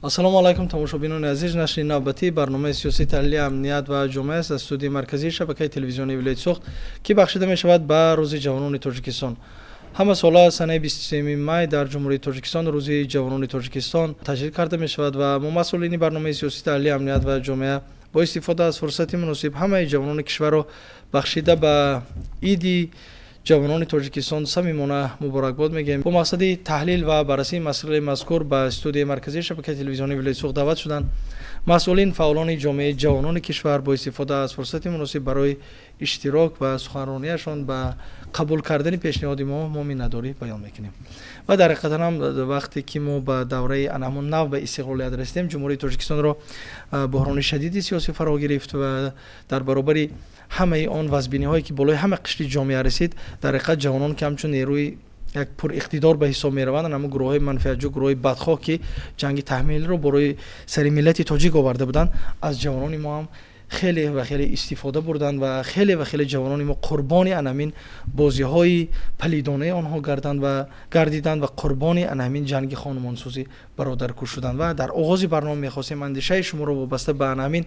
Ассалому алайкум, тамошобинони азиз. Нашри навбатии барномаи сиёсии таҳлили амният ва ҷомеа аст аз студияи марказии шабакаи телевизионии вилояти Суғд, ки бахшида мешавад ба Рӯзи ҷавонони Тоҷикистон. Ҳама сола санаи 23 май дар Ҷумҳурии Тоҷикистон Рӯзи ҷавонони Тоҷикистон таҷлил карда мешавад ва мо, масъулини барномаи сиёсии таҳлили амният ва ҷомеа, бо истифода аз фурсати муносиб ҳамаи ҷавонони кишварро бахшида ба иди ҷавонони Тоҷикистон самимона муборакбод мегӯем. Бо мақсади таҳлил ва баррасии масъалаи мазкур ба студияи марказии шабакаи телевизионии вилояти Суғд даъват шуданд масъулин, фаъолони ҷомеаи ҷавонони кишвар. Бо истифода аз фурсати муносиб барои иштирок ва суханронияшон ба қабул кардани пешниҳоди мо миннатдорӣ баён мекунем. Ва дар ҳақиқатан ҳам, вақте ки мо ба давраи ана ҳамон нав ба истиқлолият расидем, Ҷумҳурии Тоҷикистонро буҳрони шадиди сиёсӣ фаро гирифт ва дар баробари ҳамаи он вазбиниҳое, ки болои ҳама қишри ҷомеа расид, дар ҳақиқат ҷавонон, ки ҳамчун нерӯи як пуриқтидор ба ҳисоб мераванд, ҳамон гурӯҳҳои манфиатҷӯ, гурӯҳҳои бадхоҳ, ки ҷанги таҳмилро борои сари миллати тоҷик оварда буданд, аз ҷавонони мо ҳам хеле ва хеле истифода бурданд ва хеле ва хеле ҷавонони мо қурбони ана ҳамин бозиҳои палидонаи онҳо гарданд ва гардиданд ва қурбони ана ҳамин ҷанги хонумонсӯзӣ, бародаркуш шуданд. Ва дар оғози барнома мехостем андешаи шуморо вобаста ба ана ҳамин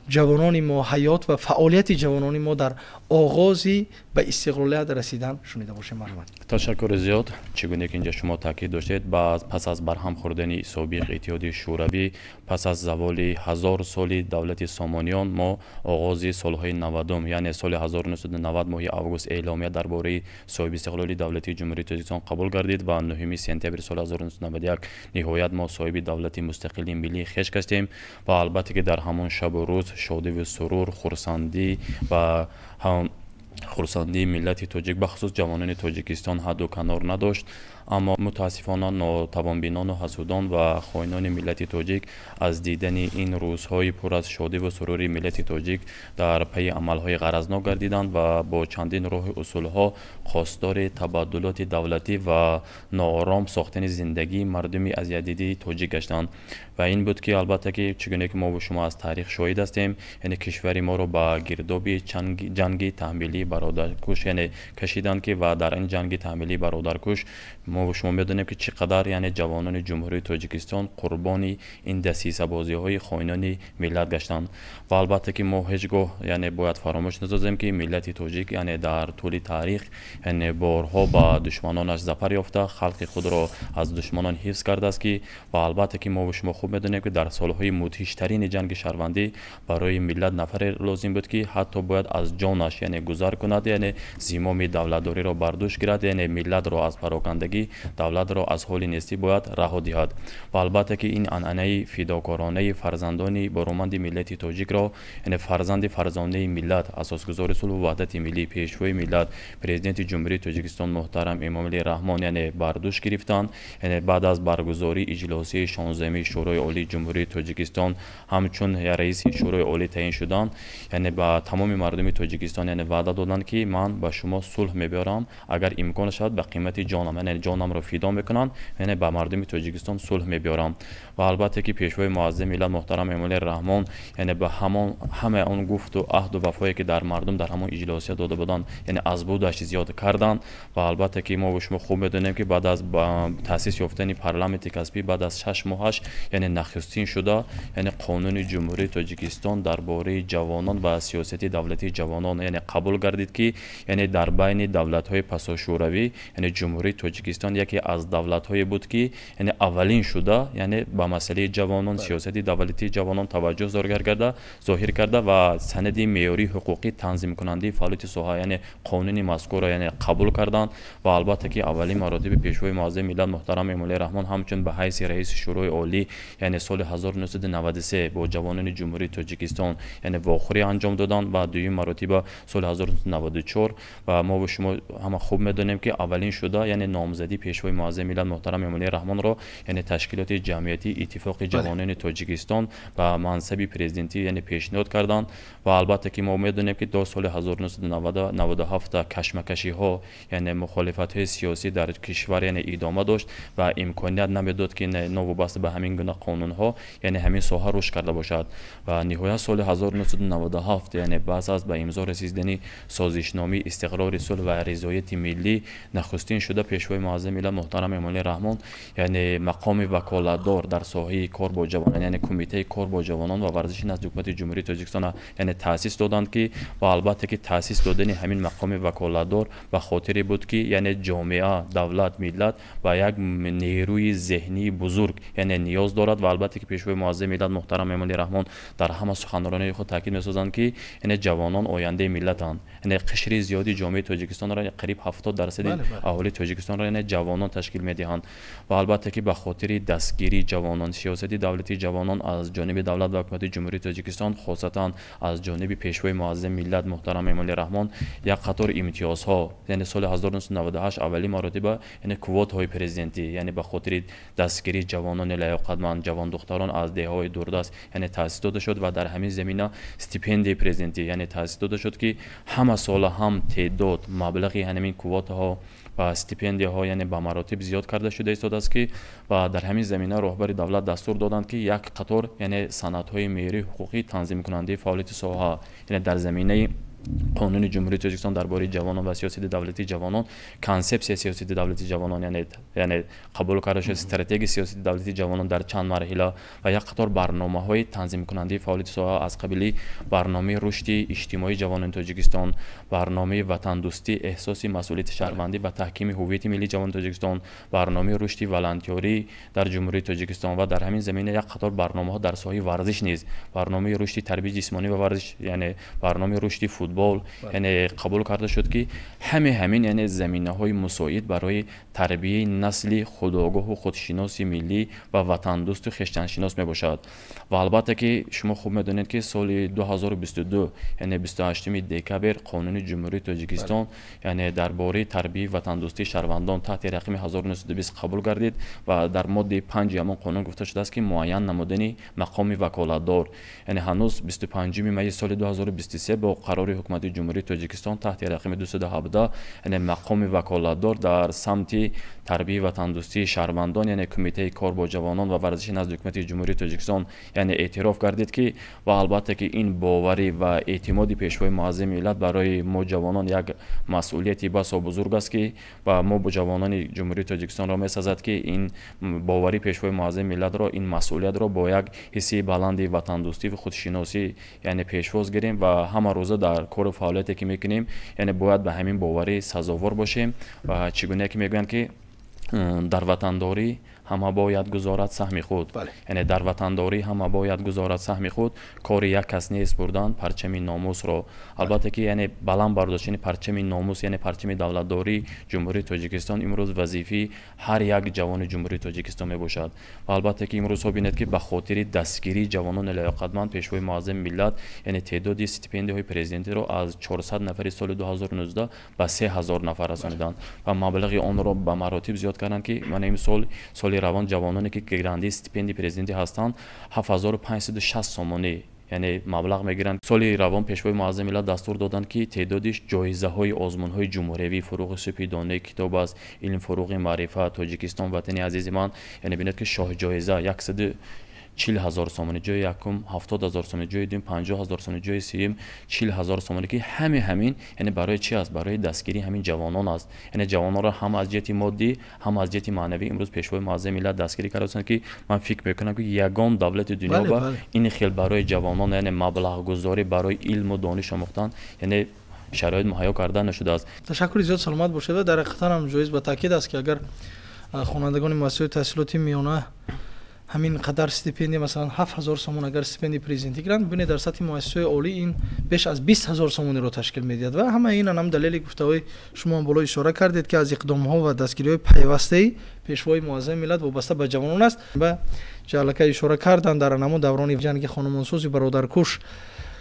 ҷавонони мо, ҳаёт ва фаъолияти ҷавонони мо дар оғози ба истиқлолият расидан шунида бошем. Марҳамат. Ташаккури зиёд. Чӣ гуне ки инҷа шумо таъкид доштед, пас аз барҳам хӯрдани собиқ Иттиҳоди Шӯравӣ, пас аз заволи 1000 соли давлати Сомониён, мо оғози солҳои 90-ум, яъне соли 1990 моҳи август эъломия дар бораи соҳиби давлати Ҷумҳурии Тоҷикистон қабул гардид ва 9 сентябри соли 1991 ниҳоят мо соҳиби давлати мустақили миллии хеш гаштем. Ва албатта ки дар ҳамон шабу рӯз шодиву сурур, хурсандӣ ва хурсандии миллати тоҷик, бахусус ҷавонони Тоҷикистон, ҳадду канор надошт. Аммо мутаассифона нотавонбинону ҳасудон ва хоинони миллати тоҷик аз дидани ин рӯзҳои пур аз шодиву сурури миллати тоҷик дар пайи амалҳои ғаразнок гардиданд ва бо чандин роҳи усулҳо хостори табаддулоти давлатӣ ва ноором сохтани зиндагии мардуми азиятдидии тоҷик гаштанд. Ва ин буд ки, албатта ки, чӣ гуне ки мо шумо аз таърих шоҳид ҳастем, яъне кишвари моро ба гирдоби ҷанги таҳмилии бародаркуш, яъне кашиданд ки ва дар ин ҷанги таҳмилии бародаркуш мо шумо медонем, ки чӣ қадар, яъне ҷавонони Ҷумҳурии Тоҷикистон қурбони ин дасисабозиҳои хоинони миллат гаштанд. Ва албатта ки мо ҳеҷ гоҳ, яъне бояд фаромӯш насозем, ки миллати тоҷик, яъне дар тӯли таърих, яъне борҳо ба душманонаш зафар ёфта, халқи худро аз душманон ҳифз кардааст ки ва албатта ки мо шумо хуб медонем, ки дар солҳои мудҳиштарини ҷанги шаҳрвандӣ барои миллат нафаре лозим буд, ки ҳатто бояд аз ҷонаш, яъне гузар кунад, яъне зимоми давлатдориро бар дӯш гирад, яъне миллатро аз парокандагӣ, давлатро аз ҳоли нестӣ бояд раҳо диҳад. Ва албатта ки ин анъанаи фидокоронаи фарзандони бароманди миллати тоҷикро, яъне фарзанди фарзонаи миллат, асосгузори сулҳу ваҳдати миллӣ, Пешвои миллат, Президенти Ҷумҳурии Тоҷикистон муҳтарам Эмомалӣ Раҳмон, яъне бар дӯш гирифтанд. Яъне баъд аз баргузории иҷлосияи 16-уми Шӯрои Олии Ҷумҳурии Тоҷикистон ҳамчун раиси Шӯрои Олӣ таъин шуданд, яъне ба тамоми мардуми Тоҷикистон, яъне ваъда доданд, ки ман ба шумо сулҳ мебиёрам, агар имкон шавад, ба қимати ҷонам, яъне ҷонамро фидо мекунам, яъне ба мардуми Тоҷикистон сулҳ мебиёрам. Ва албатта ки Пешвои муаззами миллат муҳтарам Эмомалӣ Раҳмон, яъне ба ҳамон ҳамаи он гуфту аҳду вафое, ки дар мардум дар ҳамон иҷлосия дода буданд, яъне аз будаш зиёд карданд. Ва албатта ки мо шумо хуб медонем, ки баъд аз таъсис ёфтани парламенти касбӣ, баъд аз 6 моҳаш, яъне нахустин шуда, яъне Қонуни Ҷумҳурии Тоҷикистон дар бораи ҷавонон ва сиёсати давлатии ҷавонон, яъне қабул гардид, ки яъне дар байни давлатҳои пасошӯравӣ, яъне Ҷумҳурии Тоҷикистон яке аз давлатҳое буд, ки яъне аввалин шуда, яъне ба масъалаи ҷавонон, сиёсати давлатии ҷавонон таваҷҷӯҳ зоҳир карда ва санади меъёрии ҳуқуқӣ, танзимкунандаи фаъолияти соҳа, яъне қонуни мазкурро, яъне қабул карданд. Ва албатта ки аввалин маротиби Пешвои муаззами миллат муҳтарам Эмомалӣ Раҳмон ҳамчун ба ҳайси раиси Шӯрои Олӣ, яъне соли 1993 бо ҷавонони Ҷумҳурии Тоҷикистон, яъне вохӯрӣ анҷом доданд ва дуюм маротиба соли 1994. Ва мо шумо ҳама хуб медонем, ки аввалин шуда, яъне номзадии Пешвои муаззами миллат муҳтарам Эмомалӣ Раҳмонро, яъне ташкилоти ҷамъиятии Иттифоқи ҷавонони Тоҷикистон ба мансаби президентӣ, яъне пешниҳод карданд. Ва албатта ки мо медонем, ки то соли 1997 кашмакашиҳо, яъне мухолифатҳои сиёсӣ дар кишвар, яъне идома дошт ва имконият намедод, ки новобаста ба ҳамин гуна қонунҳо, яъне ҳамин соҳа рушд карда бошад. Ва ниҳоят соли 1997, яъне баъд аз ба имзо расидани созишномаи истиқрори сулҳ ва ризояти миллӣ нахустин шуда Пешвои Муаззами миллат муҳтарам Эмомалӣ Раҳмон, яъне мақоми ваколатдор дар соҳаи кор бо ҷавонон, яъне Кумитаи кор бо ҷавонон ва варзиши назди Ҳукумати Ҷумҳурии Тоҷикистон, яъне таъсис доданд, ки ва албатта ки таъсис додани ҳамин мақоми ваколатдор ба хотире буд, ки яъне ҷомеа, давлат, миллат ба як нерӯи зеҳнии бузург, яъне ниёз дорад. Ва албатта ки Пешвои Муаззами миллат муҳтарам Эмомалӣ Раҳмон дар ҳама суханрониҳои худ таъкид месозанд, ки яъне ҷавонон ояндаи миллатанд, яъне қишри зиёди ҷомеаи Тоҷикистонро, қариб 70% аҳолии Тоҷикистонро, яъне ҷавонон ташкил медиҳанд. Ва албатта ки ба хотири дастгирии ҷавонон, сиёсати давлатии ҷавонон аз ҷониби давлат ва ҳукумати Ҷумҳурии Тоҷикистон, хосатан аз ҷониби Пешвои Муаззами миллат муҳтарам Эмомалӣ Раҳмон, як қатор имтиёзҳо, яъне соли 1998 аввалин маротиба, яъне квотаҳои президентӣ, яъне ба хотири дастгирии ҷавонони лаёқатманд, ҷавондухтарон аз деҳаҳои дурдаст, яъне таъсис дода шуд. Ва дар ҳамин замина стипендияи президентӣ, яъне таъсис дода шуд, ки ҳама сола ҳам теъдод, маблағи ҳамин квотаҳо ва стипендияҳо, яъне ба маротиб зиёд карда шуда истодааст, ки ва дар ҳамин замина роҳбари давлат дастур доданд, ки як қатор, яъне санадҳои меъёрии ҳуқуқии танзимкунандаи фаъолияти соҳа, яъне дар заминаи Қонуни Ҷумҳурии Тоҷикистон дар бораи ҷавонон ва сиёсати давлатии ҷавонон, консепсияи сиёсати давлатии ҷавонон, яъне қабул карда шуд, стратегияи сиёсати давлатии ҷавонон дар чанд марҳила ва як қатор барномаҳои танзимкунандаи фаъолияти соҳа аз қабили барномаи рушди иҷтимоии ҷавонони Тоҷикистон, барномаи ватандӯстӣ, эҳсоси масъулияти шаҳрвандӣ ва таҳкими ҳувияти миллии ҷавонони Тоҷикистон, барномаи рушди волонтёрӣ дар Ҷумҳурии Тоҷикистон ва дар ҳамин замина як қатор барномаҳо дар соҳаи варзиш низ, барномаи рушди тарбияи ҷисмонӣ ва варзиш, яъне барномаи рушди футбол, яъне қабул карда шуд, ки ҳаме ҳамин, яъне заминаҳои мусоид барои тарбияи насли худогоҳу худшиноси миллӣ ва ватандӯсту хештаншинос мебошад. Ва албатта ки шумо хуб медонед, ки соли 2022, яъне 28 декабр, Қонуни Ҷумҳурии Тоҷикистон, яъне дар бораи тарбияи ватандӯстии шаҳрвандон таҳти рақами 1920 қабул гардид ва дар моддаи 5 ҳамон қонун гуфта шудааст, ки муайян намудани мақоми ваколатдор, яъне ҳанӯз 25 майи соли 2023 бо қарори Ҳукумати Ҷумҳурии Тоҷикистон таҳти рақами 217, яъне мақоми ваколатдор дар самти тарбияи ватандӯстии шаҳрвандон, яъне Кумитаи кор бо ҷавонон ва варзиши назди Ҳукумати Ҷумҳурии Тоҷикистон, яъне эътироф гардид, ки ва албатта ки ин боварӣ ва эътимоди Пешвои Муаззами миллат барои мо ҷавонон як масъулияти басо бузург аст, ки ва мо бо ҷавонони Ҷумҳурии Тоҷикистонро месазад, ки ин боварӣ Пешвои Муаззами миллатро, ин масъулиятро бо як ҳисси баланди ватандӯстӣ ва худшиносӣ, яъне пешвоз гирем ва ҳама рӯза дар кору фаъолияте ки мекунем, яъне бояд ба ҳамин боварӣ сазовор бошем. Ва чӣ гуна ки мегӯянд, ки дар ватандорӣ ҳама бояд гузорад саҳми худ, яъне дар ватандорӣ ҳама бояд гузорад саҳми худ, кори як кас нест бурдан парчами номусро. Албатта ки яъне баланд бардоштани парчами номус, яъне парчами давлатдории Ҷумҳурии Тоҷикистон имрӯз вазифаи ҳар як ҷавони Ҷумҳурии Тоҷикистон мебошад. Ва албатта ки имрӯзҳо бинед, ки ба хотири дастгирии ҷавонони лаёқатманд Пешвои Муаззами миллат, яъне теъдоди стипендияҳои президентиро аз 400 нафари соли 2019 ба 3000 нафар расониданд ва маблағи онро ба маротиб зиёд карданд, ки мана имсол, соли равон, ҷавононе ки гирандаи стипендияи президентӣ ҳастанд, 7560 сомонӣ, яъне маблағ мегиранд. Соли равон Пешвои Муаззами миллат дастур доданд, ки теъдоди ҷоизаҳои озмунҳои ҷумҳуриявӣ «Фуруғи субҳи донаи китоб аст», «Илм фуруғи маърифат», «Тоҷикистон ватани азизи ман», яъне бинед, ки шоҳҷоиза 140 000 сомонӣ, ҷои якум 70 000 сомонӣ, ҷои дуюм 50 000 сомонӣ, ҷои сеюм 40 000 сомонӣ, ки ҳами ҳамин, яъне барои чи аст? Барои дастгирии ҳамин ҷавонон аст. Яъне ҷавононро ҳам аз ҷиҳати моддӣ, ҳам аз ҷиҳати маънавӣ имрӯз Пешвои Муаззами миллат дастгирӣ кардастанд, ки ман фикр мекунам, ки ягон давлати дунё ба ин хел барои ҷавонон, яъне маблағгузорӣ барои илму дониш омӯхтан, яъне шароит муҳайё карда нашудааст. Ташаккури зиёд, саломат бошед. Дар ҳақиқатан ҳам ҷоиз ба таъкид аст, ки агар хонандагони муассисаҳои таҳсилоти миёна ҳамин қадар стипендия, масалан 7000 сомон агар стипендияи президентӣ гиранд, бибинед, дар сатҳи муассисаҳои олӣ ин беш аз 20 000 сомониро ташкил медиҳад. Ва ҳамаи ин ҳам далели гуфтаҳои шумо ҳам боло ишора кардед, ки аз иқдомҳо ва дастгириҳои пайвастаи Пешвои Муаззами миллат вобаста ба ҷавонон аст. Ба ҷалака ишора карданд, дар ҳамон даврони ҷанги хонумонсӯзи бародаркуш,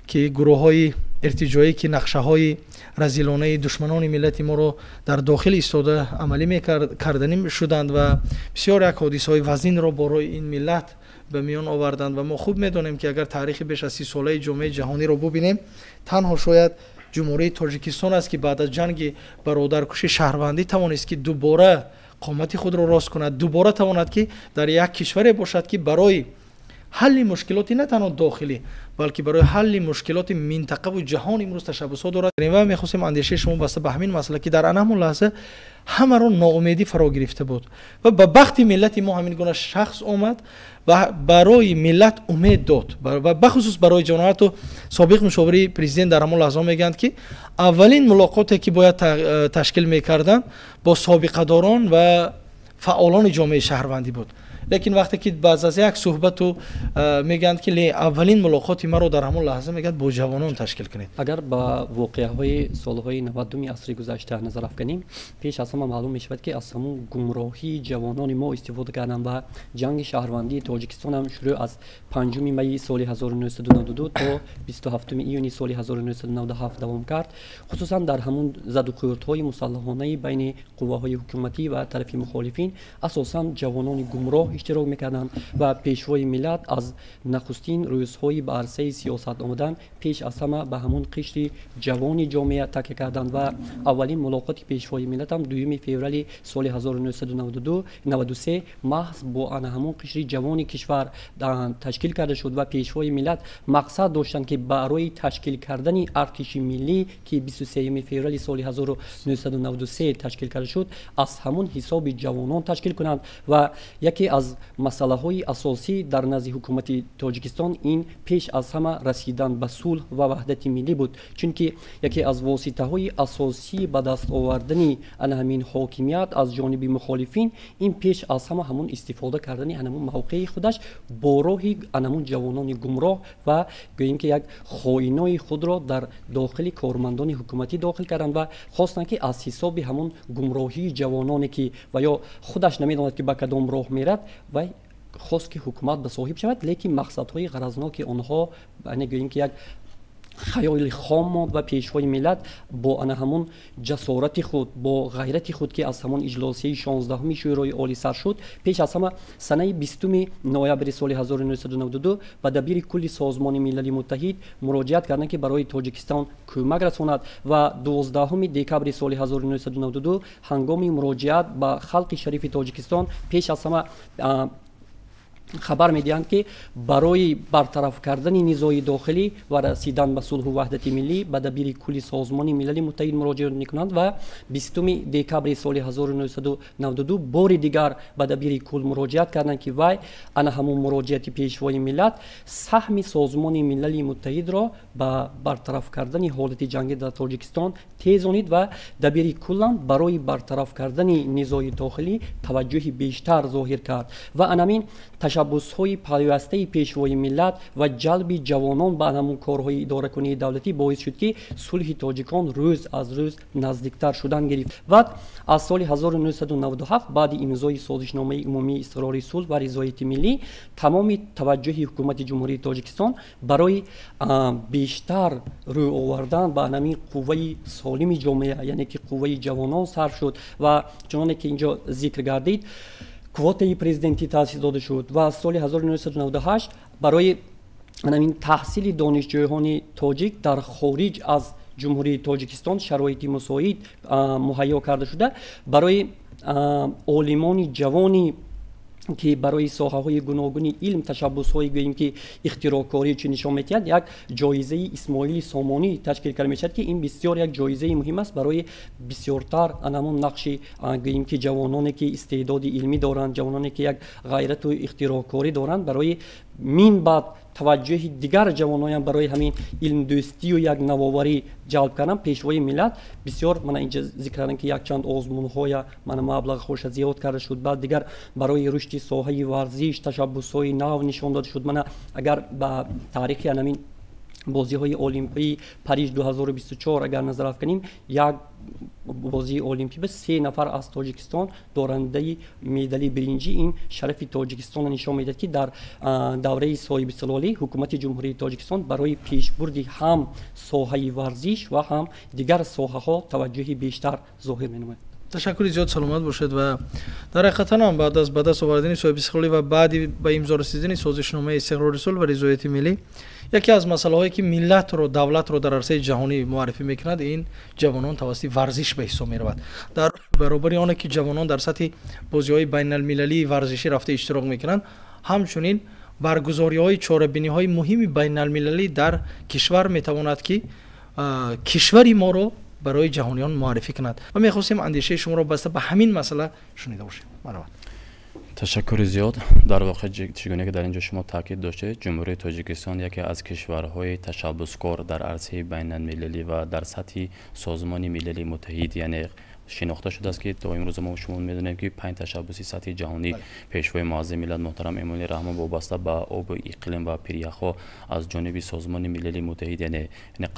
ки гурӯҳҳои иртиҷоӣ, ки нақшаҳои разилонаи душманони миллати моро дар дохил истода амалӣ мекарданӣ шуданд ва бисёр як ҳодисаҳои вазнинро барои ин миллат ба миён оварданд. Ва мо хуб медонем, ки агар таърихи беш аз 30-солаи ҷомеаи ҷаҳониро бубинем, танҳо шояд Ҷумҳурии Тоҷикистон аст, ки баъд аз ҷанги бародаркуши шаҳрвандӣ тавонист, ки дубора қомати худро рост кунад, дубора тавонад, ки дар як кишваре бошад, ки барои ҳалли мушкилоти на танҳо дохилӣ, балки барои ҳалли мушкилоти минтақаву ҷаҳон имрӯз ташаббусҳо дорад. Ва мехостем андешаи шумо баста ба ҳамин масъала, ки дар ана ҳамон лаҳза ҳамаро ноумедӣ фаро гирифта буд ва ба бахти миллати мо ҳамин гуна шахс омад ва барои миллат умед дод ва бахусус барои ҷавонон. Ҳатто собиқ мушовири президент дар ҳамон лаҳза мегӯянд, ки аввалин мулоқоте ки бояд ташкил мекарданд, бо собиқадорон ва фаъолони ҷомеаи шаҳрвандӣ буд. Лекин вақте ки баъд аз як суҳбату мегӯянд, ки аввалин мулоқоти маро дар ҳамон лаҳза, мегӯяд, бо ҷавонон ташкил кунед. Агар ба воқеаҳои солҳои 90-уми асри гузашта назар афканем, пеш аз ҳама маълум мешавад, ки аз ҳамун гумроҳии ҷавонони мо истифода карданд ва ҷанги шаҳрвандии Тоҷикистонам шурӯъ аз 5 майи соли 1992 то 27 июни соли 1997 давом кард. Хусусан дар ҳамун задухӯрдҳои мусаллаҳонаи байни қувваҳои ҳукуматӣ ва тарафи мухолифин асосан ҷавонони гумроҳ иштирок мекарданд ва Пешвои миллат аз нахустин рӯзҳои ба арсаи сиёсат омадан пеш аз ҳама ба ҳамун қишри ҷавони ҷомеа такя карданд. Ва аввалин мулоқоти Пешвои миллатам 2 феврали соли 1993 маҳз бо ана ҳамун қишри ҷавони кишвар ташкил карда шуд. Ва Пешвои миллат мақсад доштанд, ки барои ташкил кардани артиши миллӣ, ки 23 феврали соли 1993 ташкил карда шуд, аз ҳамун ҳисоби ҷавонон ташкил кунанд. Ва яке аз масъалаҳои асосӣ дар назди ҳукумати Тоҷикистон ин пеш аз ҳама расидан ба сулҳ ва ваҳдати миллӣ буд, чунки яке аз воситаҳои асосии ба даст овардани ана ҳамин ҳокимият аз ҷониби мухолифин ин пеш аз ҳама ҳамун истифода кардани ҳамун мавқеи худаш бо роҳи ҳамун ҷавонони гумроҳ ва гӯем ки як хоинои худро дар дохили кормандони ҳукуматӣ дохил карданд ва хостанд, ки аз ҳисоби ҳамун гумроҳии ҷавононе, ки ва ё худаш намедонад, ки ба кадом роҳ мерад, вай хост, ки ҳукумат ба соҳиб шавад. Лекин мақсадҳои ғаразноки онҳо, гӯем ки як хаёли хом монд. Ва Пешвои миллат бо ана ҳамун ҷасорати худ, бо ғайрати худ, ки аз ҳамон иҷлосияи 16-уми Шӯрои Олӣ сар шуд, пеш аз ҳама санаи 20 ноябри соли 1992 ба дабири кулли Созмони Милали Муттаҳид муроҷиат карданд, ки барои Тоҷикистон кӯмак расонад. Ва 12 декабри соли 1992 ҳангоми муроҷиат ба халқи шарифи Тоҷикистон пеш аз ҳама хабар медиҳанд, ки барои бартараф кардани низои дохилӣ ва расидан ба сулҳу ваҳдати миллӣ ба дабири кулли Созмони Милали Муттаҳид муроҷиат мекунанд. Ва 20 декабри соли 1992 бори дигар ба дабири кул муроҷиат карданд, ки вай ана ҳамун муроҷиати Пешвои миллат саҳми Созмони Милали Муттаҳидро ба бартараф кардани ҳолати ҷангӣ дар Тоҷикистон тезонид ва дабири куллам барои бартараф кардани низои дохилӣ таваҷҷӯҳи бештар зоҳир кард. Ва анамин ташаббусҳои пайвастаи Пешвои миллат ва ҷалби ҷавонон ба ҳамун корҳои идоракунии давлатӣ боис шуд, ки сулҳи тоҷикон рӯз аз рӯз наздиктар шудан гирифт. Баъд аз соли 1997, баъди имзои Созишномаи умумии истиқрори сулҳ ва ризояти миллӣ, тамоми таваҷҷӯҳи ҳукумати Ҷумҳурии Тоҷикистон барои бештар рӯ овардан ба ҳамин қувваи солими ҷомеа, яъне ки қувваи ҷавонон сарф шуд. Ва чуноне ки инҷо зикр гардид, квотаи президентӣ таъсис дода шуд ва аз соли 1998 барои ҳамин таҳсили донишҷӯёни тоҷик дар хориҷ аз Ҷумҳурии Тоҷикистон шароити мусоид муҳайё карда шуда, барои олимони ҷавони, ки барои соҳаҳои гуногуни илм ташаббусҳои, гӯем ки ихтироъкорӣ чӣ нишон медиҳад, як ҷоизаи Исмоили Сомонӣ ташкил карда мешавад, ки ин бисёр як ҷоизаи муҳим аст барои бисёртар анамон нақши, гӯем ки ҷавононе, ки истеъдоди илмӣ доранд, ҷавононе, ки як ғайрату ихтироъкорӣ доранд. Барои мин баъд таваҷҷӯҳи дигар ҷавоноям барои ҳамин илмдӯстию як навоварӣ ҷалб кардан Пешвои миллат бисёр, мана инҷа зикр кардам, ки якчанд озмунҳоя, мана маблағҳоша зиёд карда шуд. Баъд дигар барои рушди соҳаи варзиш ташаббусҳои нав нишон дода шуд. Мана агар ба таърихи анамин бозиҳои олимпии Париж 2024 агар назар афканем, як бозии олимпӣ ба се нафар аз Тоҷикистон дорандаи медали биринҷӣ. Ин шарафи Тоҷикистонро нишон медиҳад, ки дар давраи соҳибистиқлолӣ ҳукумати Ҷумҳурии Тоҷикистон барои пешбурди ҳам соҳаи варзиш ва ҳам дигар соҳаҳо таваҷҷӯҳи бештар зоҳир менамояд. Ташаккури зиёд, саломат бошед. Ва дар ҳақиқатан ҳам баъд аз ба даст овардани соҳибистиқлолӣ ва баъди ба имзо расидани Созишномаи истиқрори сулҳ ва ризояти миллӣ, яке аз масъалаҳое, ки миллатро, давлатро дар арсаи ҷаҳонӣ муаррифӣ мекунад, ин ҷавонон тавассути варзиш ба ҳисоб меравад. Дар баробари оне ки ҷавонон дар сатҳи бозиҳои байналмилалии варзишӣ рафта иштирок мекунанд, ҳамчунин Баргузориҳои чорабиниҳои муҳими байналмилалӣ дар кишвар метавонад ки кишвари моро барои ҷаҳониён муаррифӣ кунад ва мехостем андешаи шуморо баста ба ҳамин масъала шунида бошем. Марҳамат. Ташаккури зиёд. Дар воқеъ, чигуна ки дар ин ҷо шумо таъкид доштед, Ҷумҳурии Тоҷикистон яке аз кишварҳои ташаббускор дар арсаи байналмилалӣ ва дар сатҳи Созмони Милали Муттаҳид яъне шинохта шудааст, ки то имрӯз мо шумо медонем, ки 5 ташаббуси сатҳи ҷаҳонӣ Пешвои Муаззами миллат муҳтарам Эмомалӣ Раҳмон вобаста ба обу иқлим ва пиряхҳо аз ҷониби Созмони Милали Муттаҳид яъне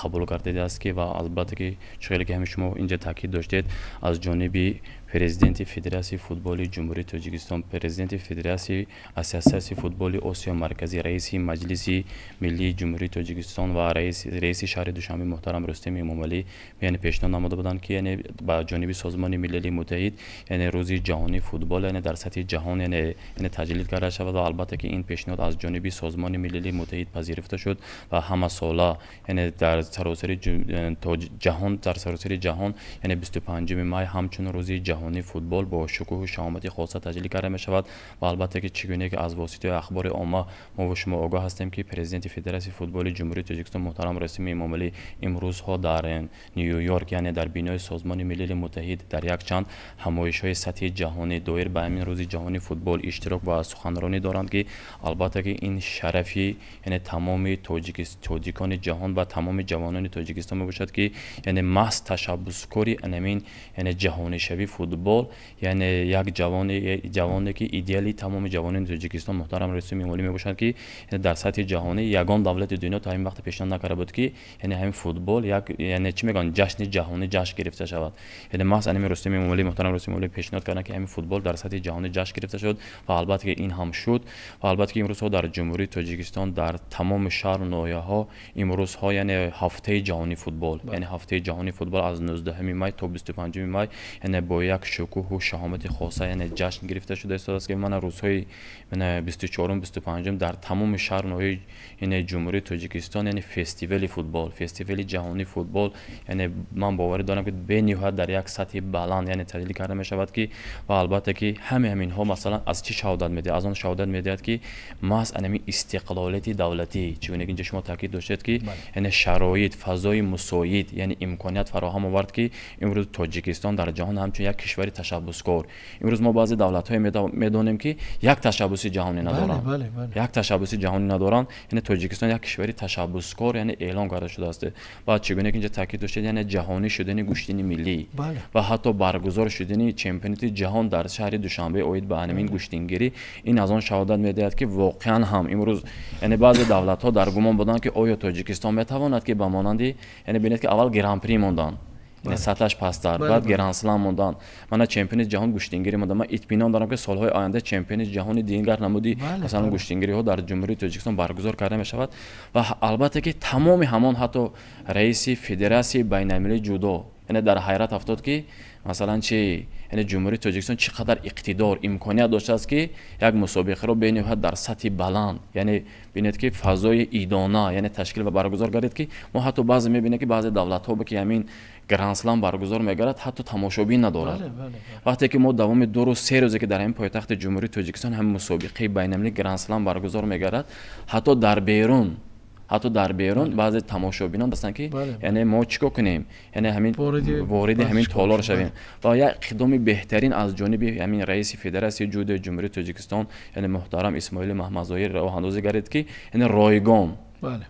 қабул гардидааст, ки ва албатта ки чӣ ки ҳамин шумо инҷа таъкид доштед, аз ҷониби Президенти Федератсияи футболи Ҷумҳурии Тоҷикистон, Президенти Федератсияи Ассотсиатсияи футболи Осиёи Марказӣ, раиси Маҷлиси Миллии Ҷумҳурии Тоҷикистон ва раиси шаҳри Душанбе муҳтарам Рустам Эмомалӣ яъне пешниҳод намуда буданд, ки яъне ба ҷониби Созмони Милали Муттаҳид яъне Рӯзи ҷаҳонии футбол яъне дар сатҳи ҷаҳон яъне таҷлил карда шавад. Ва албатта ки ин пешниҳод аз ҷониби Созмони Милали Муттаҳид пазируфта шуд ва ҳамасола яъне дар саросари ҷаҳон яъне 25 май ҳамчун Рӯзи ҷаҳонии футбол бо шукӯҳу шаҳомати хоса таҷлил карда мешавад. Ва албатта ки чӣ гуна ки аз воситаи ахбори омма мо ва шумо огоҳ ҳастем, ки Президенти Федератсияи футболи Ҷумҳурии Тоҷикистон муҳтарам Рустам Эмомалӣ имрӯзҳо дар Нью-Йорк, яъне дар бинои Созмони Милали Муттаҳид, дар якчанд ҳамоишҳои сатҳи ҷаҳонӣ доир ба ҳамин Рӯзи ҷаҳонии футбол иштирок ва суханронӣ доранд, ки албатта ки ин шарафи яъне тамоми тоҷикони ҷаҳон ва тамоми ҷавонони Тоҷикистон мебошад, ки яъне маҳз ташаббускори анамин яъне ҷаҳонишавии футбол, яъне як ҷавоне ки идеали тамоми ҷавонони Тоҷикистон муҳтарам Рустам Эмомалӣ мебошад, ки дар сатҳи ҷаҳонӣ ягон давлати дунё то ҳамин вақт пешниҳод накарда буд, ки яъне ҳамин футбол як яъне чӣ мегӯянд ҷашни ҷаҳонӣ ҷашн гирифта шавад. Яъне маҳз анами Рустам Эмомалӣ, муҳтарам Рустам Эмомалӣ пешниҳод карданд, ки ҳамин футбол дар сатҳи ҷаҳонӣ ҷашн гирифта шуд ва албатта ки ин ҳам шуд. Ва албатта ки имрӯзҳо дар Ҷумҳурии Тоҷикистон дар тамоми шаҳру ноҳияҳо имрӯзҳо яъне ҳафтаи ҷаҳонии футбол, яъне ҳафтаи ҷаҳонии футбол аз 19 май то 25 май яъне бо як шукӯҳу шаҳомати хоса яъне ҷашн гирифта шуда истодааст, ки мана рӯзҳои 24, 25 дар тамоми шаҳру ноҳияи яъне Ҷумҳурии Тоҷикистон яъне фестивали футбол, фестивали ҷаҳонии футбол, яъне ман боварӣ дорам, ки бениҳоят дар як сатҳи баланд яъне таҷлил карда мешавад, ки ва албатта ки ҳамаи ҳаминҳо масалан аз чӣ шаҳодат медиҳад? Аз он шаҳодат медиҳад, ки маҳз анами истиқлолияти давлатӣ, чигуна ки инҷа шумо таъкид доштед, ки яъне шароит, фазои мусоид, яъне имконият фароҳам овард, ки имрӯз Тоҷикистон дар ҷаҳон ҳамчун як кишвари ташаббускор. Имрӯз мо баъзе давлатҳое медонем, ки як ташаббуси ҷаҳонӣ надоранд, як ташаббуси ҷаҳонӣ надоранд. Яъне Тоҷикистон як кишвари ташаббускор яъне эълон карда шудааст. Ва чигуна ки инҷа таъкид доштед, яъне ҷаҳонӣ шудани гӯштини миллӣ ва ҳатто баргузор шудани чемпионати ҷаҳон дар шаҳри Душанбе оид ба ҳамин гӯштингирӣ, ин аз он шаҳодат медиҳад, ки воқеан ҳам имрӯз яъне баъзе давлатҳо дар гумон буданд, ки оё Тоҷикистон метавонад, ки ба монанди яъне бинед, ки аввал гран-при монданд, сатҳаш пасттар, баъд гран-слам монданд, мана чемпиони ҷаҳон гӯштингирӣ монданд. Ман итминон дорам, ки солҳои оянда чемпиони ҷаҳони дигар намуди масалан гӯштингириҳо дар Ҷумҳурии Тоҷикистон баргузор карда мешавад. Ва албатта ки тамоми ҳамон ҳатто раиси Федератсияи байналмилалии ҷудо яъне дар ҳайрат афтод, ки масалан чи яъне Ҷумҳурии Тоҷикистон чӣ қадар иқтидор, имконият доштааст, ки як мусобиқаро бениҳоят дар сатҳи баланд, яъне бинед, ки фазои идона яъне ташкил ва баргузор гардид, ки мо ҳатто баъзе мебинем, ки баъзе давлатҳо ки ҳамин гран-слам баргузор мегардад, ҳатто тамошобин надорад. Вақте ки мо давоми 2 рӯз, 3 рӯзе ки дар ҳамин пойтахти Ҷумҳурии Тоҷикистон ҳамин мусобиқаи байналмилалии гран-слам баргузор мегардад, ҳатто дар берун баъзе тамошобинон ҳастанд, ки яъне мо чӣ кор кунем, яъне ҳамин вориди ҳамин толор шавем. Ва як иқдоми беҳтарин аз ҷониби ҳамин раиси Федератсияи ҷудои Ҷумҳурии Тоҷикистон яъне муҳтарам Исмоили Маҳмадзоир роҳандозӣ гардид, ки яъне ройгон,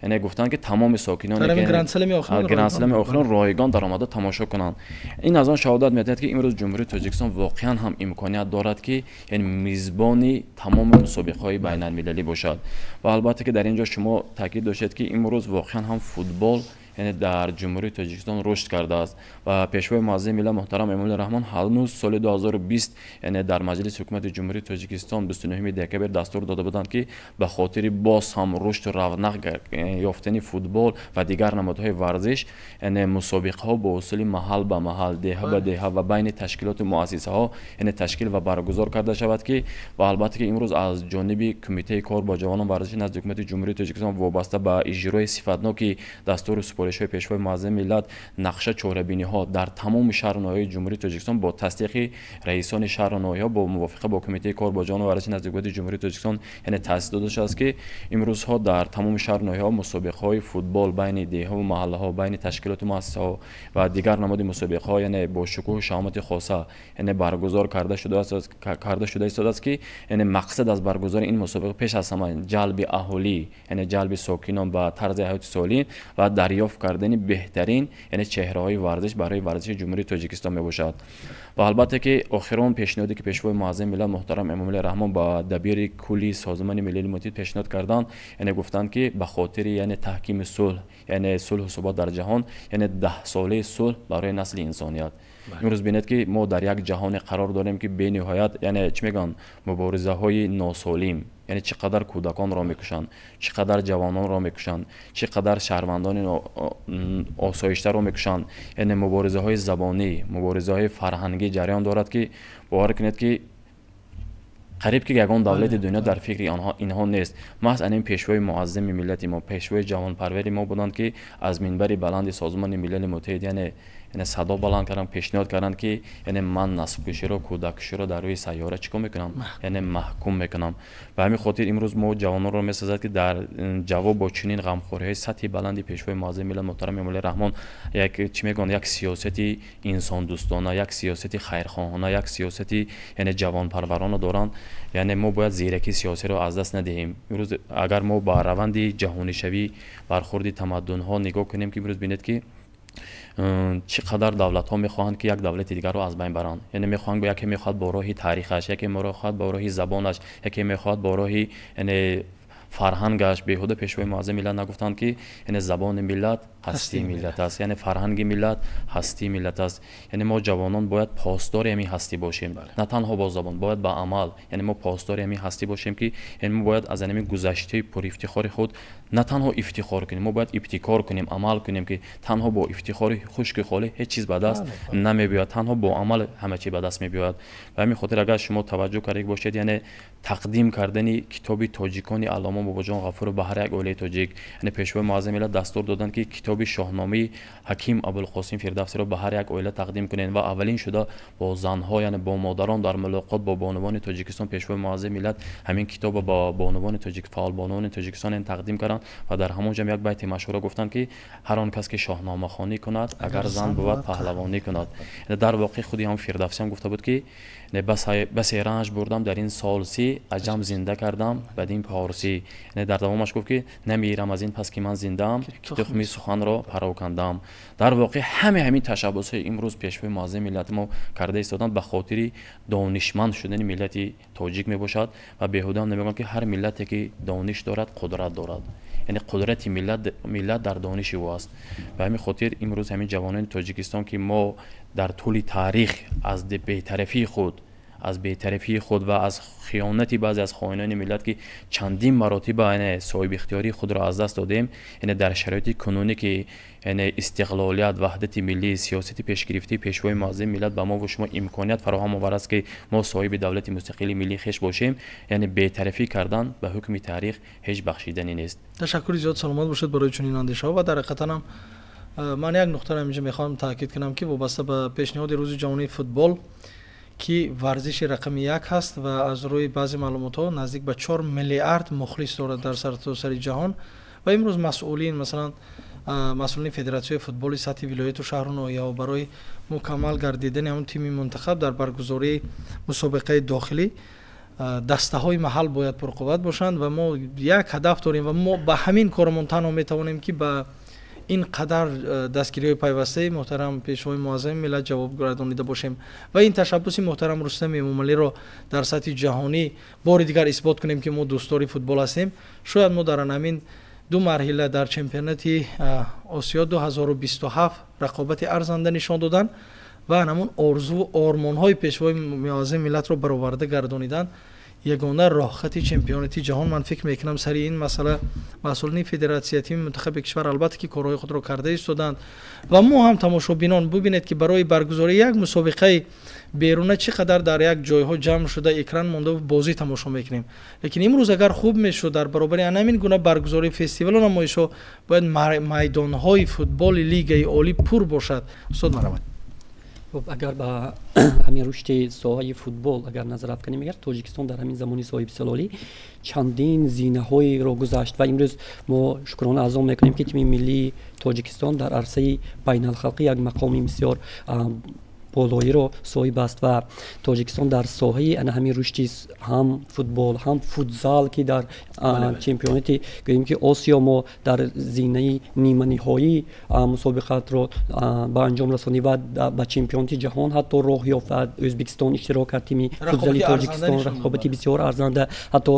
яъне гуфтанд, ки тамоми сокиноне гран-слами охирон ройгон даромада тамошо кунанд. Ин аз он шаҳодат медиҳад, ки имрӯз Ҷумҳурии Тоҷикистон воқеан ҳам имконият дорад, ки яъне мизбони тамоми мусобиқаҳои байналмилалӣ бошад. Ва албатта ки дар ин ҷо шумо таъкид доштед, ки имрӯз воқеан ҳам футбол яъне дар Ҷумҳурии Тоҷикистон рушд кардааст ва Пешвои Муаззами миллат муҳтарам Эмомалӣ Раҳмон ҳанӯз соли 2020 яъне дар Маҷлиси Ҳукумати Ҷумҳурии Тоҷикистон 29 декабр дастур дода буданд, ки ба хотири боз ҳам рушду равнақ ёфтани футбол ва дигар намудҳои варзиш яъне мусобиқаҳо бо усули маҳал ба маҳал, деҳа ба деҳа ва байни ташкилоту муассисаҳо яъне ташкил ва баргузор карда шавад, ки ва албатта ки имрӯз аз ҷониби Кумитаи кор бо ҷавонон варзиши назди Ҳукумати Ҷумҳурии Тоҷикистон вобаста ба иҷрои сифатноки дастуру супоришҳои супоришҳои Пешвои Муаззами миллат нақша чорабиниҳо дар тамоми шаҳру ноҳияҳои Ҷумҳурии Тоҷикистон бо тасдиқи раисони шаҳру ноҳияҳо бо мувофиқа бо Кумитаи кор бо ҷавонон ва варзиши назди Ҳукумати Ҷумҳурии Тоҷикистон яъне таъсис дода шудааст, ки имрӯзҳо дар тамоми шаҳру ноҳияҳо мусобиқаҳои футбол байни деҳаву маҳаллаҳо, байни ташкилоту муассисаҳо ва дигар намуди мусобиқаҳо яъне бо шукӯҳу шаҳомати хоса яъне баргузор карда шуда истодааст, ки яъне мақсад аз баргузори ин мусобиқа пеш аз ҳама ҷалби аҳолӣ, яъне ҷалби сокинон ба тарзи ҳаёти солим ва дарёфт кардани беҳтарин яъне чеҳраҳои варзиш барои варзиши Ҷумҳурии Тоҷикистон мебошад. Ва албатта ки охирон пешниҳоде ки Пешвои Муаззами миллат муҳтарам Эмомалӣ Раҳмон ба дабири кулли Созмони Милали Муттаҳид пешниҳод карданд, яъне гуфтанд, ки ба хотири яъне таҳкими сулҳ, яъне сулҳу субот дар ҷаҳон, яъне 10-солаи сулҳ барои насли инсоният. Имрӯз бинед, ки мо дар як ҷаҳоне қарор дорем, ки бениҳоят яъне чӣ мегӯянд, муборизаҳои носолим, яъне чӣ қадар кӯдаконро мекушанд, чӣ қадар ҷавононро мекушанд, чӣ қадар шаҳрвандони осоиштаро мекушанд, яъне муборизаҳои забонӣ, муборизаҳои фарҳангӣ ҷараён дорад, ки бовар кунед, ки қариб ки ягон давлати дунё дар фикри инҳо нест. Маҳз ан ин Пешвои Муаззами миллати мо, Пешвои ҷавонпарвари мо буданд, ки аз минбари баланди Созмони Милали Муттаҳид яъне садо баланд карданд, пешниҳод карданд, ки яъне ман наслкуширо, кӯдаккуширо дар рӯи сайёра чӣ кор мекунам, яъне маҳкум мекунам. Ба ҳамин хотир имрӯз мо ҷавононро месазад, ки дар ҷавоб бо чунин ғамхориҳои сатҳи баланди Пешвои Муаззами миллат муҳтарам Эмомалӣ Раҳмон як чӣ мегӯянд, як сиёсати инсондӯстона, як сиёсати хайрхоҳона, як сиёсати яъне ҷавонпарварона доранд. Яъне мо бояд зиракии сиёсиро аз даст надиҳем. Имрӯз агар мо ба раванди ҷаҳонишавӣ, бархурди тамаддунҳо нигоҳ кунем, ки имрӯз бинед, ки чӣ қадар давлатҳо мехоҳанд, ки як давлати дигарро аз байн баранд. Яъне мехоҳанд, яке мехоҳад бо роҳи таърихаш, яке мехоҳад бо роҳи забонаш, яке мехоҳад бо роҳи яъне фарҳангаш. Беҳуда Пешвои Муаззами миллат нагуфтанд, ки яъне забони миллат ҳастии миллат аст, яъне фарҳанги миллат ҳастии миллат аст. Яъне мо ҷавонон бояд посдори ҳамин ҳастӣ бошем, на танҳо бо забон, бояд ба амал. Яъне мо посдори ҳамин ҳастӣ бошем, ки яъне мо бояд аз ҳамин гузаштаи пурифтихори худ на танҳо ифтихор кунем, мо бояд ибтикор кунем, амал кунем, ки танҳо бо ифтихори хушки холӣ ҳеҷ чиз ба даст намебиёяд, танҳо бо амал ҳама чиз ба даст мебиёяд. Ба ҳамин хотир агар шумо таваҷҷӯҳ карда бошед, яъне тақдим кардани китоби тоҷикони аллома Бобоҷон Ғафуров ба ҳар як оилаи тоҷик, яъне Пешвои Муаззами миллат дастур доданд, ки китоби Шоҳномаи Ҳаким Абулқосим Фирдавсиро ба ҳар як оила тақдим кунед ва аввалин шуда бо занҳо, яъне бо модарон дар мулоқот бо бонувони Тоҷикистон Пешвои Муаззами миллат ҳамин китобро ба бонувони тоҷик, фаъолбонувони Тоҷикистон тақдим карданд ва дар ҳамон ҷо як байти машҳурро гуфтанд, ки ҳар он кас ки шоҳномахонӣ кунад, агар зан бувад, паҳлавонӣ кунад. Дар воқеъ худи ҳам Фирдавсӣ ҳам гуфта буд, ки басе ранҷ бурдам дар ин сол си, аҷам зинда кардам бадин порсӣ. Дар давомаш гуфт, ки намирам аз ин пас, ки ман зиндаам, ки тухми суханро парокандам. Дар воқеъ ҳамаи ҳамин ташаббусҳои имрӯз Пешвои Муаззами миллати мо карда истоданд ба хотири донишманд шудани миллати тоҷик мебошад. Ва беҳуда ҳам намегӯям, ки ҳар миллате ки дониш дорад, қудрат дорад, яъне қудрати миллат дар дониши ӯ аст. Ба ҳамин хотир имрӯз ҳамин ҷавонони Тоҷикистон, ки мо дар тӯли таърих аз бетарафии худ, аз бетарафии худ ва аз хиёнати баъзе аз хоинони миллат, ки чандин маротиба яъне соҳибихтиёрии худро аз даст додем, яъне дар шароити кунунӣ, ки яъне истиқлолият, ваҳдати миллӣ, сиёсати пешгирифтаи Пешвои Муаззами миллат ба мо ва шумо имконият фароҳам овардааст, ки мо соҳиби давлати мустақили миллии хеш бошем, яъне бетарафӣ кардан ба ҳукми таърих ҳеҷ бахшиданӣ нест. Ташаккури зиёд, саломат бошед барои чунин андешаҳо. Ва дар ҳақиқатан ҳам ман як нуқтаро ҳаминҷо мехоҳам таъкид кунам, ки вобаста ба пешниҳоди Рӯзи ҷаҳонии футбол, ки варзиши рақами як ҳаст ва аз рӯи баъзе маълумотҳо наздик ба 4 миллиард мухлис дорад дар сартосари ҷаҳон, ва имрӯз масъулин, масалан масъулини федератсияи футболи сатҳи вилояту шаҳру ноҳияҳо барои мукаммал гардидани ҳамон тими мунтахаб дар баргузории мусобиқаи дохилӣ дастаҳои маҳал бояд пурқувват бошанд. Ва мо як ҳадаф дорем ва мо ба ҳамин корамон танҳо метавонем, ки ба ин қадар дастгириҳои пайвастаи муҳтарам Пешвои Муаззами миллат ҷавоб гардонида бошем ва ин ташаббуси муҳтарам Рустами Эмомалиро дар сатҳи ҷаҳонӣ бори дигар исбот кунем, ки мо дӯстдори футбол ҳастем. Шояд мо дар ҳамин ду марҳила дар чемпионати Осиё 2027 рақобати арзанда нишон додан ва ҳамон орзуву ормонҳои Пешвои Муаззами миллатро бароварда гардонидан Ягона роҳхати чемпионати ҷаҳон, ман фикр мекунам, сари ин масъала масъулини федератсия, тими мунтахаби кишвар албатта ки корҳои худро карда истоданд ва мо ҳам тамошобинон бубинед, ки барои баргузории як мусобиқаи беруна чӣ қадар дар як ҷойҳо ҷамъ шуда, экран монда, бозӣ тамошо мекунем. Лекин имрӯз агар хуб мешуд, дар баробари ҳамин гуна баргузории фестивалу намоишҳо бояд майдонҳои футболи лигаи олӣ пур бошад. Устод, марҳамат. Хуб, агар ба ҳамин рушди соҳаи футбол агар назар афканем, агар Тоҷикистон дар ҳамин замони соҳибистиқлолӣ чандин зинаҳоеро гузашт ва имрӯз мо шукрона аз он мекунем, ки тими миллии Тоҷикистон дар арсаи байналхалқӣ як мақоми бисёр болоиро соҳиб аст ва Тоҷикистон дар соҳаи ана ҳамин рушди ҳам футбол, ҳам футзал, ки дар чемпионати, гӯем ки, Осиё мо дар зинаи ниманиҳоӣ мусобиқатро ба анҷом расонӣ ва ба чемпионати ҷаҳон ҳатто роҳ ёфт ва Ӯзбекистон иштирок кард тими футзали Тоҷикистон. Рақобати бисёр арзанда, ҳатто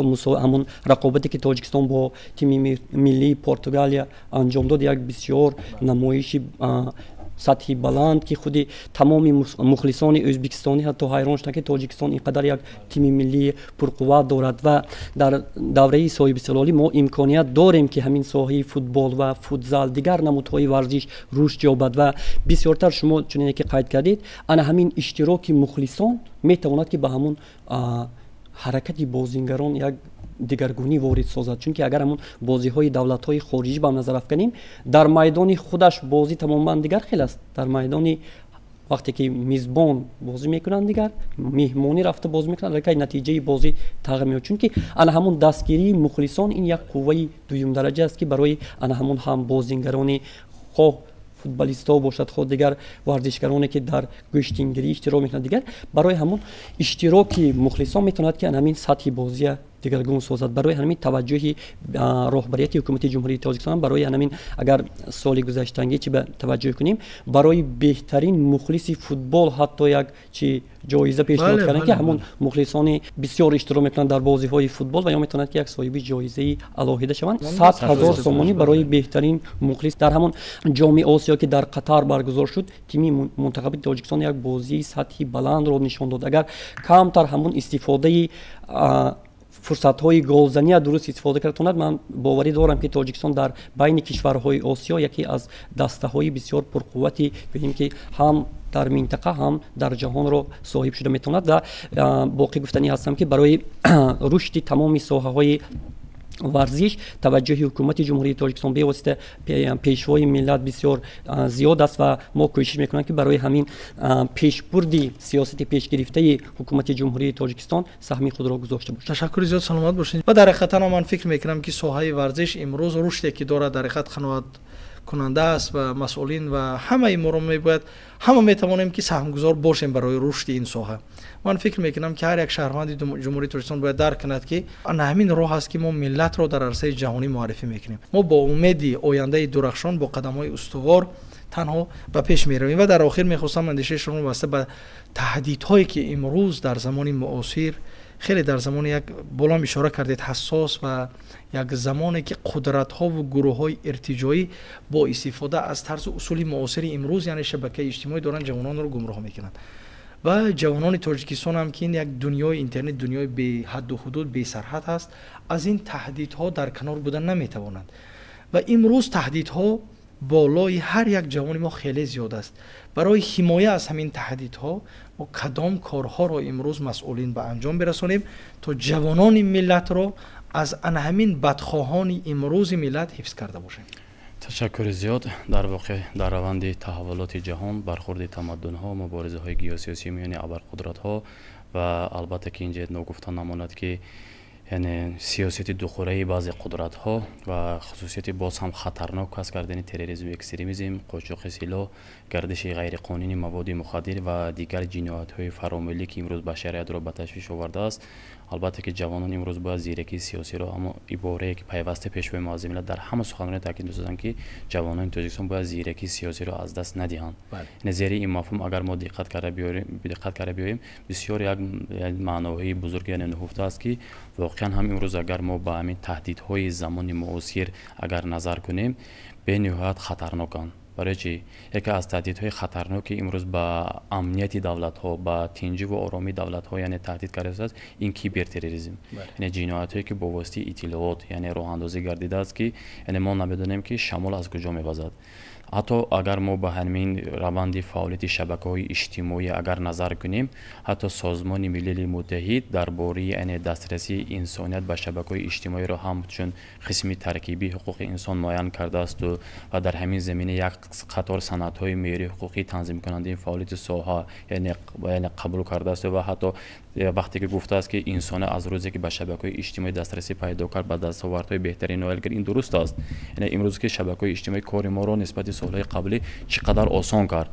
ҳамон рақобате ки Тоҷикистон бо тими миллии Португалия анҷом дод, як бисёр намоиши сатҳи баланд, ки худи тамоми мухлисони ӯзбекистонӣ ҳатто ҳайрон шуданд, ки Тоҷикистон ин қадар як тими миллии пурқувват дорад. Ва дар давраи соҳибистиқлолӣ мо имконият дорем, ки ҳамин соҳаи футбол ва футзал, дигар намудҳои варзиш рушд ёбад. Ва бисёртар шумо чунине ки қайд кардед, ана ҳамин иштироки мухлисон метавонад, ки ба ҳамун ҳаракати бозингарон як дигаргунӣ ворид созад, чунки агар ҳамун бозиҳои давлатҳои хориҷӣ ба назар афканем, дар майдони худаш бозӣ тамоман дигар хел аст, дар майдони вақте ки мизбон бозӣ мекунанд дигар, меҳмонӣ рафта бозӣ мекунанд, аллакай натиҷаи бозӣ тағйир меёбад, чунки ана ҳамун дастгирии мухлисон ин як қувваи дуюмдараҷа аст, ки барои ана ҳамун ҳам бозингарони, хоҳ футболистҳо бошад, хоҳ дигар варзишгароне, ки дар гӯштингирӣ иштирок мекунанд, дигар барои ҳамун иштироки мухлисон метавонад, ки ҳамин сатҳи бозия дигаргун созад. Барои ҳамин таваҷҷӯҳи роҳбарияти ҳукумати Ҷумҳурии Тоҷикистон барои ҳамин, агар соли гузаштангӣ чи ба таваҷҷӯҳ кунем, барои беҳтарин мухлиси футбол ҳатто як чи ҷоиза пешниҳод карданд, ки ҳамон мухлисони бисёр иштирок мекунанд дар бозиҳои футбол ва ё метавонанд, ки як соҳиби ҷоизаи алоҳида шаванд. 100 000 сомонӣ барои беҳтарин мухлис. Дар ҳамон Ҷоми Осиё, ки дар Қатар баргузор шуд, тими мунтахаби Тоҷикистон як бозии сатҳи баландро нишон дод. Агар камтар ҳамон истифодаи фурсатҳои голзания дуруст истифода карда тонад, ман боварӣ дорам, ки Тоҷикистон дар байни кишварҳои Осиё яке аз дастаҳои бисёр пурқуввати, гӯем ки, ҳам дар минтақа, ҳам дар ҷаҳонро соҳиб шуда метавонад. Ва боқӣ гуфтанӣ ҳастам, ки барои рушди тамоми соҳаҳои варзиш таваҷҷӯҳи ҳукумати Ҷумҳурии Тоҷикистон, бевосита Пешвои миллат, бисёр зиёд аст ва мо кӯшиш мекунем, ки барои ҳамин пешбурди сиёсати пешгирифтаи ҳукумати Ҷумҳурии Тоҷикистон саҳми худро гузошта бошем. Ташаккури зиёд, саломат бошед. Ва дар ҳақиқатан ман фикр мекунам, ки соҳаи варзиш имрӯз рушде ки дорад, дар ҳақиқат қаноаткунанда аст ва масъулин ва ҳамаи моро мебояд, ҳама метавонем, ки саҳмгузор бошем барои рушди ин соҳа. Ман фикр мекунам, ки ҳар як шаҳрванди Ҷумҳурии Тоҷикистон бояд дарк кунад, ки ана ҳамин роҳ аст, ки мо миллатро дар арсаи ҷаҳонӣ муаррифӣ мекунем. Мо бо умеди ояндаи дурахшон, бо қадамҳои устувор танҳо ба пеш меравем. Ва дар охир мехостам андешаи шумо вобаста ба таҳдидҳое, ки имрӯз дар замони муосир, хеле дар замони як болам ишора кардед, ҳассос ва як замоне ки қудратҳову гурӯҳҳои иртиҷоӣ бо истифода аз тарзу усули муосири имрӯз, яъне шабакаи иҷтимоӣ, доранд ҷавононро гумроҳ мекунанд ва ҷавонони Тоҷикистон ҳам, ки ин як дунёи интернет, дунёи беҳадду ҳудуд, бесарҳад аст, аз ин таҳдидҳо дар канор будан наметавонанд. Ва имрӯз таҳдидҳо болои ҳар як ҷавони мо хеле зиёд аст. Барои ҳимоя аз ҳамин таҳдидҳо мо кадом корҳоро имрӯз масъулин ба анҷом бирасонем, то ҷавонони миллатро аз ана ҳамин бадхоҳони имрӯзи миллат ҳифз карда бошем? Ташаккури зиёд. Дар воқеъ, дар раванди таҳаввулоти ҷаҳон, бархурди тамаддунҳо, муборизаҳои геосиёсӣ миёни абарқудратҳо ва албатта ки инҷа ногуфта намонад, ки яъне сиёсати духӯраи баъзе қудратҳо ва хусусияти боз ҳам хатарнок касб кардани терроризму экстремизм, қочоқи силоҳ, гардиши ғайриқонунии маводи мухаддир ва дигар ҷиноятҳои фаромиллӣ, ки имрӯз башариятро ба ташвиш овардааст, албатта ки ҷавонон имрӯз бояд зиракии сиёсиро, ҳамо иборае ки пайваста Пешвои муаззами миллат дар ҳама суханрони таъкид месозанд, ки ҷавонони Тоҷикистон бояд зиракии сиёсиро аз даст надиҳанд. Яъне зери ин мафҳум агар мо диққат карда биёем, бисёр як маъноҳои бузург, яъне нуҳуфта аст, ки воқеан ҳам имрӯз агар мо ба ҳамин таҳдидҳои замони муосир агар назар кунем, бениҳоят хатарноканд. Барои чӣ? Яке аз таҳдидҳои хатарноки имрӯз ба амнияти давлатҳо, ба тинҷӣ ва оромии давлатҳо, яъне таҳдид кардааст, ин кибертерроризм, яъне ҷиноятҳое ки бо воситаи иттилоот, яъне роҳандозӣ гардидааст, ки яъне мо намедонем, ки шамол аз куҷо мевазад. Ҳатто агар мо ба ҳамин раванди фаъолияти шабакаҳои иҷтимоӣ агар назар кунем, ҳатто Созмони Милали Муттаҳид дар бораи, яъне дастрасии инсоният ба шабакаҳои иҷтимоиро ҳамчун қисми таркибии ҳуқуқи инсон муайян кардаасту ва дар ҳамин замина як қатор санадҳои меъёрии ҳуқуқӣ, танзимкунандаи фаъолияти соҳа, яъне қабул кардаасту ва ҳатто вақте ки гуфтааст, ки инсона аз рӯзе ки ба шабакаҳои иҷтимоӣ дастрасӣ пайдо кард, ба дастовардҳои беҳтарин ноил кард, ин дуруст аст. Яъне имрӯз ки шабакаҳои иҷтимоӣ кори моро нисбати солҳои қаблӣ чӣ қадар осон кард,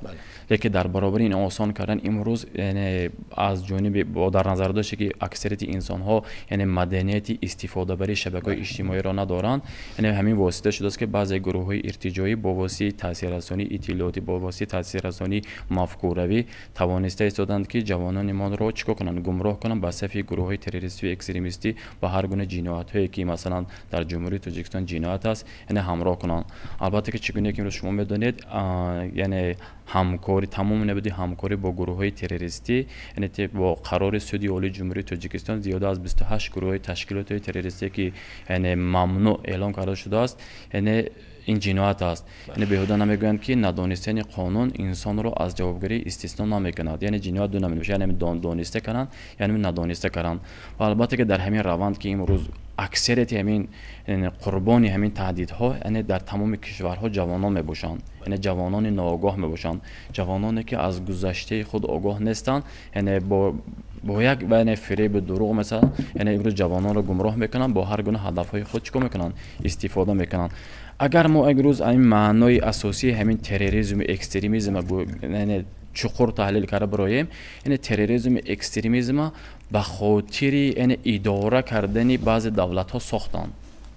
лекин дар баробари ин осон кардан имрӯз, яъне аз ҷониби бо дар назар доште ки аксарияти инсонҳо, яъне маданияти истифодабарии шабакаҳои иҷтимоиро надоранд, яъне ҳамин восита шудааст, ки баъзе гурӯҳҳои иртиҷоӣ бо воситаи таъсиррасонии иттилоотӣ, бо воситаи таъсиррасонии мафкуравӣ тавониста истоданд, ки ҷавонони моро чӣ кор кунанд? Гумроҳ кунанд ба сафи гурӯҳҳои террористию экстремистӣ, ба ҳар гуна ҷиноятҳое ки масалан дар Ҷумҳурии Тоҷикистон ҷиноят аст, яъне ҳамроҳ кунанд. Албатта ки чӣ гуна ки имрӯз шумо медонед, яъне ҳамкорӣ, тамоми набуди ҳамкорӣ бо гурӯҳҳои террористӣ, яъне бо қарори Суди Олии Ҷумҳурии Тоҷикистон зиёда аз 28 гурӯҳҳои ташкилотҳои террористие ки яъне мамнӯъ эълон карда шудааст, яъне ин ҷиноят аст. Яъне беҳуда намегӯянд, ки надонистани қонун инсонро аз ҷавобгарӣ истисно намекунад. Яъне ҷиноят ду намуд мешавад, яъне дониста кардан, яъне надониста кардан. Ва албатта ки дар ҳамин раванд ки имрӯз аксарияти ҳамин қурбони ҳамин таҳдидҳо, яъне дар тамоми кишварҳо ҷавонон мебошанд, яъне ҷавонони ноогоҳ мебошанд, ҷавононе ки аз гузаштаи худ огоҳ нестанд, яъне бо як, яъне фиребу дурӯғ, масалан, яъне имрӯз ҷавононро гумроҳ мекунанд, бо ҳар гуна ҳадафҳои худ чӣ кор мекунанд? Истифода мекунанд. Агар мо имрӯз ин маънои асосии ҳамин терроризму экстремизм, яъне чуқур таҳлил карда бироем, яъне терроризму экстремизма ба хотири, яъне идора кардани баъзе давлатҳо сохтанд.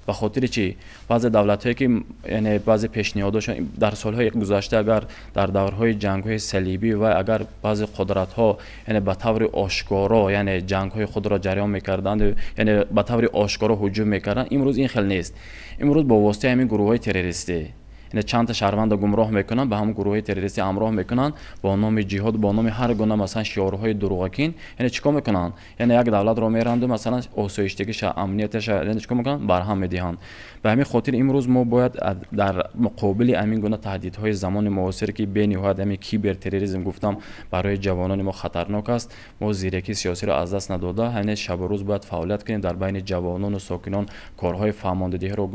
Ба хотири чӣ? Баъзе давлатҳое ки, яъне баъзе пешниҳодошон дар солҳои гузашта, агар дар даврҳои ҷангҳои салибӣ ва агар баъзе қудратҳо, яъне ба таври ошкоро, яъне ҷангҳои худро ҷараён мекарданд, яъне ба таври ошкоро ҳуҷум мекарданд, имрӯз ин хел нест. Имрӯз бо воситаи ҳамин гурӯҳҳои террористӣ, яъне чандта шаҳрвандро гумроҳ мекунанд, ба ҳамон гурӯҳҳои террористӣ ҳамроҳ мекунанд, бо номи ҷиҳод, бо номи ҳар гуна масалан шиорҳои дурӯғакин, яъне чӣ кор мекунанд? Яъне як давлатро меранду масалан осоиштагиша, амнияташа, яъне чӣ кор мекунанд? Барҳам медиҳанд. Ба ҳамин хотир имрӯз мо бояд дар муқобили ҳамин гуна таҳдидҳои замони муосир, ки бениҳоят ҳамин кибертерроризм гуфтам барои ҷавонони мо хатарнок аст, мо зиракии сиёсиро аз даст надода, яъне шабу рӯз бояд фаъолият кунем, дар байни ҷавонону сокинон корҳои фаҳмондадиҳиро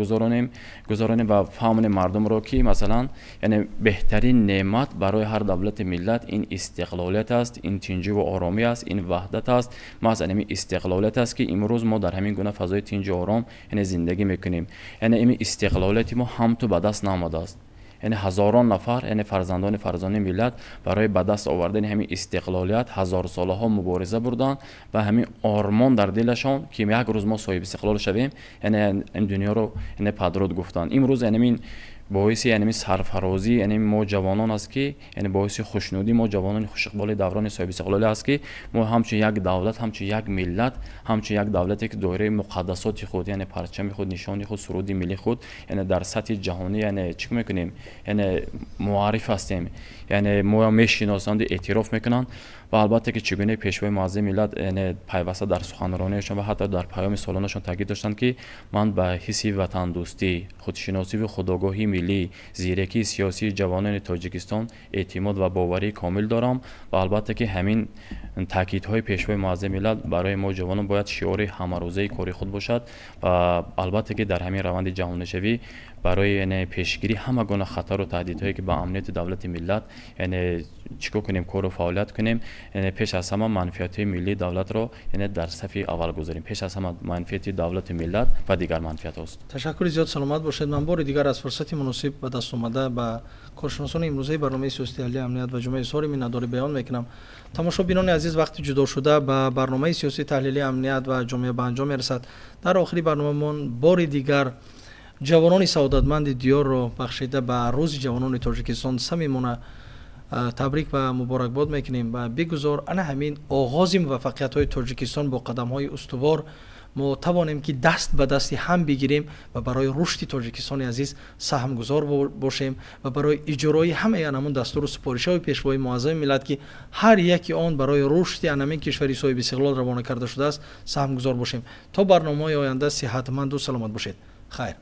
гузаронем ва фаҳмонем мардумро, ки масалан яъне беҳтарин неъмат барои ҳар давлати миллат ин истиқлолият аст, ин тинҷиву оромӣ аст, ин ваҳдат аст. Маҳз ҳамин истиқлолият аст, ки имрӯз мо дар ҳамин гуна фазои тинҷу ором, яъне зиндагӣ мекунем. Яъне ин истиқлолияти мо ҳамту ба даст наомадааст. Яъне ҳазорон нафар, яъне фарзандони фарзони миллат барои ба даст овардани ҳамин истиқлолият ҳазорсолаҳо мубориза бурданд ва ҳамин ормон дар дилашон, ки як рӯз мо соҳиби истиқлол шавем, яъне ин дунёро, яъне падруд гуфтанд. Имрӯз яъне ин боиси яъне сарфарозӣ, яъне мо ҷавонон аст, ки яъне боиси хушнудӣ мо ҷавонони хушиқболи даврони соҳибистиқлолӣ аст, ки мо ҳамчун як давлат, ҳамчун як миллат, ҳамчун як давлате ки доираи муқаддасоти худ, яъне парчами худ, нишони худ, суруди миллии худ, яъне дар сатҳи ҷаҳонӣ, яъне чӣ мекунем, яъне муарриф ҳастем, яъне моро мешиносанду эътироф мекунанд. Ва албатта ки чӣ гуна пешвои муаззами миллат, яъне пайваста дар суханрониашон ва ҳатто дар паёми солонашон таъкид доштанд, ки ман ба ҳисси ватандӯстӣ, худшиносиву худогоҳии миллӣ, зиракии сиёсии ҷавонони Тоҷикистон эътимод ва боварии комил дорам. Ва албатта ки ҳамин таъкидҳои пешвои муаззами миллат барои мо ҷавонон бояд шиори ҳамарӯзаи кори худ бошад. Ва албатта ки дар ҳамин раванди ҷаҳонишавӣ барои, яъне пешгирии ҳама гуна хатару таҳдидҳое ки ба амнияти давлати миллат, яъне чӣ кор кунем, кору фаъолият кунем, яъне пеш аз ҳама манфиатҳои миллии давлатро, яъне дар сафи аввал гузорем. Пеш аз ҳама манфиати давлату миллат ва дигар манфиатҳост. Ташаккури зиёд, саломат бошед. Ман бори дигар аз фурсати муносиб ба даст омада ба коршиносони имрӯзаи барномаи сиёсии таҳлили амният ва ҷомеа изҳори миннатдорӣ баён мекунам. Тамошобинони азиз, вақти ҷудошуда ба барномаи сиёсии таҳлили амният ва ҷомеа ба анҷом мерасад. Дар охири барномамон бори дигар ҷавонони саодатманди диёрро бахшида ба Рӯзи ҷавонони Тоҷикистон самимона табрик ва муборакбод мекунем ва бигузор ана ҳамин оғози муваффақиятҳои Тоҷикистон бо қадамҳои устувор Мо тавонем, ки даст ба дасти ҳам бигирем ва барои рушди Тоҷикистони азиз саҳмгузор бошем ва барои иҷрои ҳамаи анамун дастуру супоришҳои Пешвои муаззами миллат, ки ҳар яки он барои рушди анамин кишвари соҳиби истиқлол равона карда шудааст, саҳмгузор бошем. То барномаҳои оянда сиҳатманду саломат бошед. Хайр.